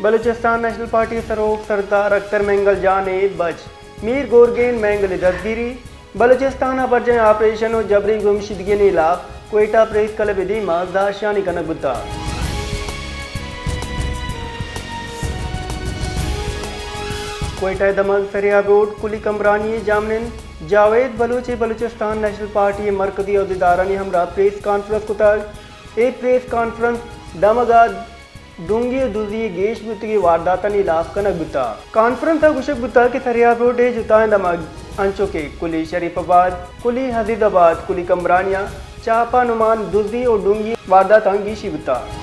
Balochistan national party ءِ سروک سردار اختر مینگل جان ءِ بچ میر گورگین مینگل ءِ دزگیری، بلوچستان ءَ برجاہیں آپریشن ءُ جبری گمشدگیانی ہلاپ کوئٹہ پریس کلب ءِ دیما زہرشانی کنگ بوتگ۔ کوئٹہ ءِ دمگ سریاب روڈ کلی کمبرانی ءِ جاہمنند جاوید بلوچ ءَ بلوچستان نیشنل پارٹی ءِ مرکزی عہدیدارانی ہمراہ پریس کانفرنس کتگ۔ اے پریس کانفرنس دمگ ءَ ڈونگی ءُ دزی ءِ گیش بوتگیں وارداتانی ہلاپ کنگ بوتگ۔ کانفرنس ءَ گوشگ بوتگ کہ سریاب روڈ ءِ جتائیں دمگ انچو کہ کلی شریف آباد، کلی عزیز آباد، کلی کمبرانیہ، چاپا نمان دزی ءُ ڈونگی وارداتاں گیشی بوتگ۔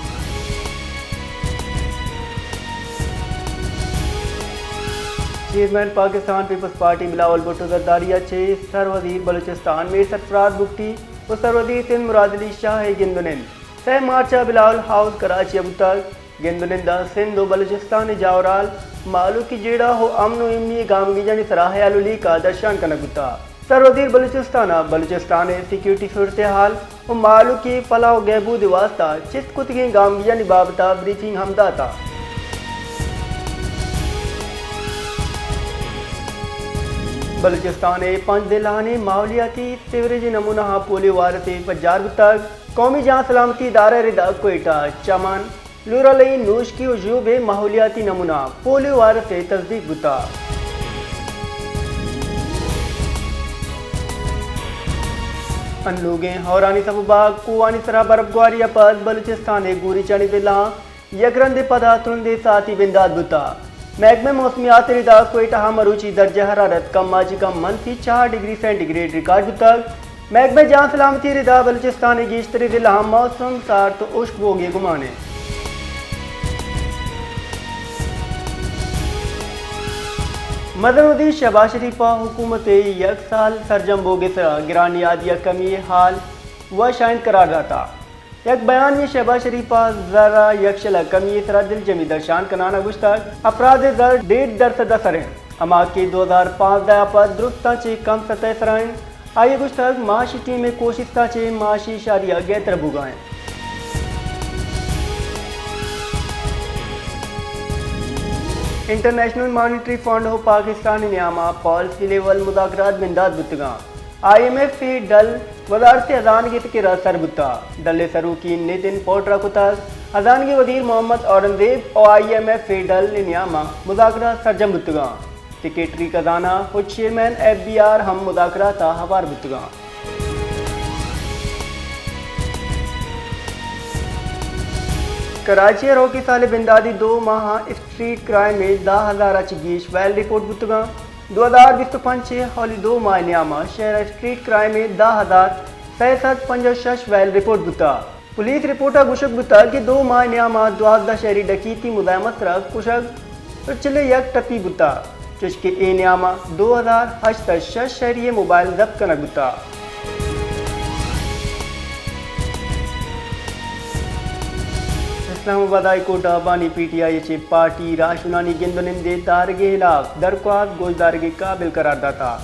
چیئرمین پاکستان پیپلز پارٹی بلاول بھٹو زرداری ءَ چہ سر وزیر بلوچستان میر سرفراز بگٹی ءُ سر وزیر سندھ مراد علی شاہ ءِ گند ءُ نند سئے مارچ ءَ بلاول ہاؤس کراچی ءَ بوتگ۔ گند ءُ نند ءَ سندھ ءُ بلوچستان ءِ جاورھال، مہلوکی جیڑہ ءُ امن ءُ ایمنی ءِ گامگیجانی سرا ہیال ءُ لیکہ درشان کنگ بوتگ۔ سر وزیر بلوچستان ءَ بلوچستان ءِ سیکورٹی صورتحال ءُ مہلوکی فلاح ءُ گہبود ءِ واستہ چست کتگیں گامگیجانی بابت ءَ بریفنگ ہم داتگ۔ بلوچستان ءِ پنچ ضلعانی ماحولیاتی سیوریج نمونہ ءَ پولیو وائرس ءِ پجار بوتگ۔ قومی جان سلامتی ادارہ ءِ ردا کوئٹہ، چمن، لورالئی، نوشکی ءُ ژوب ءِ ماحولیاتی نمونہ پولیو وائرس ءِ تصدیق بوتگ۔ انلوگیں ہورانی سبب ءَ کوہانی سرا برف گواری ءَ پد بلوچستان ءِ گوریچانی ضلعاں یک رندے پدا ترندیں ساعتی بندات بوتگ۔ محکمہ موسمیات ءِ ردا کوئٹہ ءَ مروچی درجہ حرارت کم ءَ چہ کم منفی چار ڈگری سینٹی گریڈ ریکارڈ بوتگ۔ محکمہ جان سلامتی ءِ ردا بلوچستان ءِ گیشتریں ضلعاں موسم سارت ءُ ہشک بوگ ءِ گمان اِنت۔ مزن وزیر شہباز شریف ءَ حکومت ءِ یک سال سرجم بوگ ءِ سرا گران نیادی ءِ کمی ءِ حال وش آئند قرار داتگ۔ یک بیان ءَ شہباز شریف ءَ زر ءِ یکشل ءِ کمی ءِ سرا دلجمی درشان کنان ءَ گوشتگ، افراد ءِ زر ڈیڑھ درسد ءَ سر اِنت، ہما کہ دو ہزار پانزدہ ءَ پد درستاں چہ کم سطح ءِ سرا اِنت۔ آئی ءَ گوشتگ، معاشی ٹیم ءِ کوشستاں چہ معاشی شادی ءَ گہتر بوگ ءَ اِنت۔ انٹرنیشنل مانیٹری فنڈ ءُ پاکستان ءِ نیام ءَ پالیسی لیول مذاکرات بندات بوتگ اَنت۔ آئی ایم ایف ءِ ڈل وزارت ہزانگ ءِ کرا سر بوتگ۔ ڈل ءِ سروکی نتن پوٹرا کتگ۔ ہزانگ ءِ وزیر محمد اورنگزیب ءُ آئی ایم ایف ءِ ڈل ءِ نیام ءَ مذاکرات سرجم بوتگ اَنت۔ سیکرٹری خزانہ ءُ چیئرمین ایف بی آر ہم مذاکرات ءَ ہوار بوتگ اَنت۔ کراچی ءَ روکی سال ءِ بنداتی دو ماہ ءَ اسٹریٹ کرائم ءِ دہ ہزار ءَ چہ گیش ویل رپورٹ بوتگ اَنت۔ دو ہزار بیست ءُ پنچ ءِ اولی دو ماہ ءِ نیام ءَ شہر ءَ اسٹریٹ کرائم ءِ دہ ہزار سئے سد پنجاہ ءُ شش ویل رپورٹ بوتگ۔ پولیس رپورٹ ءَ گوشگ بوتگ کہ دو ماہ ءِ نیام ءَ دوازدہ شہری ڈکیتی، مزاحمت ءِ سرا کشگ ءُ چل ءُ یک ٹپی بوتگ، چوشکہ اے نیام ءَ دو ہزار ہشت سد ءُ شش شہری ءِ موبائل ضبط کنگ بوتگ۔ اسلام آباد ہائی کورٹ ءَ بانی پی ٹی آئی ءَ چہ پارٹی راہشونانی گند ءُ نند ءِ دارگ ءِ ہلاپ درخواست گوشدارگ ءِ قابل قرار داتگ۔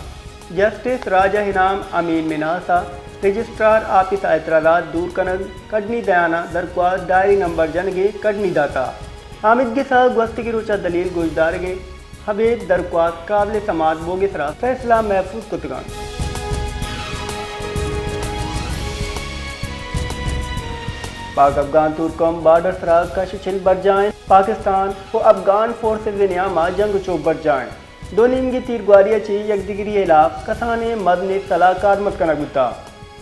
جسٹس راجہ انعام امین منہاس ءَ رجسٹرار آفس ءَ اعتراضات دور کنگ، کڈنی دیان ءَ درخواست ڈائری نمبر جنگ ءِ کڈنی داتگ۔ آمیدگس ءَ گوستگیں روچ ءَ دلیل گوشدارگ ءَ ابید درخواست قابل سماعت بوگ ءِ سرا فیصلہ محفوظ کتگ اَنت۔ پاک افغان تورکم بارڈر ءِ سرا کش ءُ چل برجاہ اِنت۔ پاکستان ءُ افغان فورسز ءِ نیام ءَ جنگ ءُ چوپ برجاہ اِنت۔ دو نیمگی تیرگواری ءَ چہ یکدگری ءِ ہلاپ کسانیں مزنیں سلاہ کارمرز کنگ بوتگ۔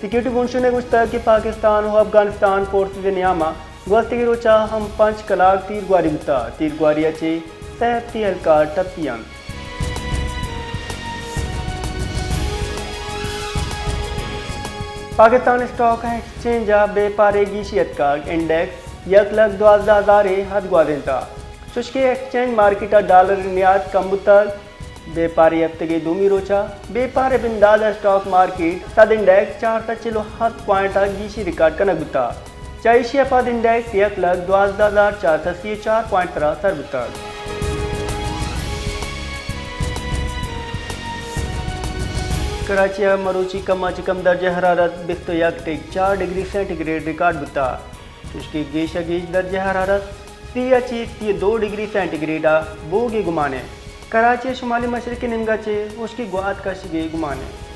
سیکورٹی بنشون ءَ گوشتگ کہ پاکستان ءُ افغانستان فورسز ءِ نیام ءَ گوستگیں روچ ءَ ہم پنچ کلاگ تیرگواری بوتگ۔ تیرگواری ءَ چہ سئے ہفتی اہلکار ٹپی اَنت۔ پاکستان اسٹاک ایکسچینج ءَ بیپار ءِ گیشی اتکگ، انڈیکس یک لکھ دوازدہ ہزار ءِ حد گوازینتگ، چوشکہ ایکسچینج مارکیٹ ءَ ڈالر ءِ نیاد کم بوتگ۔ بیپار ءِ ہفتگ ءِ دومی روچ ءَ بیپار ءِ بندات ءَ اسٹاک مارکیٹ سد انڈیکس چار سد چل ءُ ہپت پوائنٹ ءَ گیشی ریکارڈ کنگ بوتگ۔ چہ ایشی ءَ پد انڈیکس یک لکھ دوازدہ ہزار چار سد سی ءُ چار پوائنٹ ءِ سرا سر بوتگ۔ کراچی ءَ مروچی کم ءَ چہ کم درجہ حرارت بیست ءُ یک ٹک چار ڈگری سینٹی گریڈ ریکارڈ بوتگ، چوشکہ گیش ءَ گیش درجہ حرارت تی ءَ چہ تی ءَ دو ڈگری سینٹی گریڈ ءَ بوگ ءِ گمان اِنت۔ کراچی ءِ شمالی مشرقی نیمگ ءَ چہ ہشکی گوات کشگ ءِ گمان اِنت۔